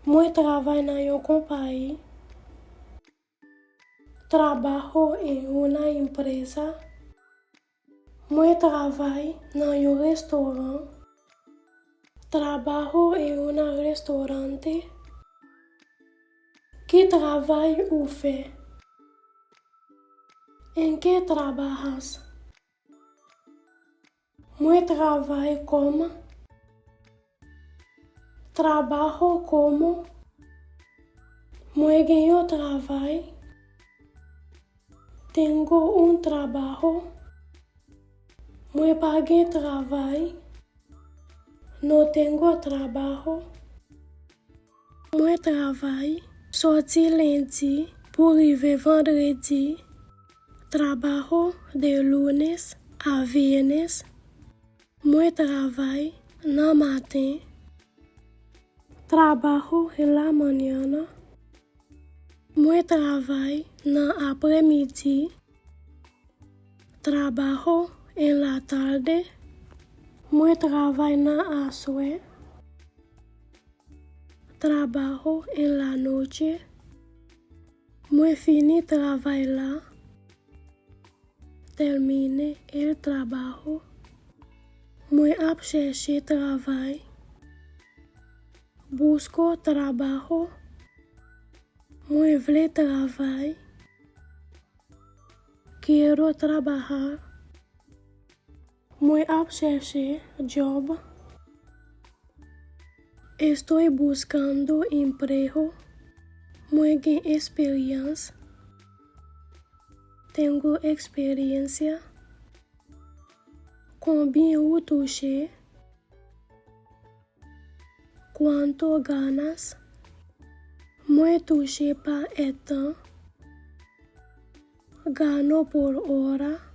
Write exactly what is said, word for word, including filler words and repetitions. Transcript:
Mwen travay nan yon konpayi. Trabajo en una empresa. Mwen travay nan yon restoran. Trabajo en un restaurante. Ki travay ou fè? ¿En qué trabajas? Mwen travay kòm. Trabajo como. Mwen gen yon travay. Tengo un trabajo. Mwen pa gen travay. No tengo trabajo. Mwen travay soti lendi pou rive vandredi. Trabajo de lunes a viernes. Mwen travay nan maten. Trabajo en la mañana. Mwen travay nan apremidi. Trabajo en la tarde. Mwen travay nan aswè. Trabajo en la noche. Mwen fini travay la. Termine el trabajo. Mwen ap chèche travay. Busco trabajo. Mwen vle travay. Quiero trabajar. Mwen ap chèche djòb. Estoy buscando empleo. Mwen gen esperyans. Tengo experiencia. Konbyen ou touche? ¿Cuánto ganas? Mwen touche pa èdtan. Gano por hora.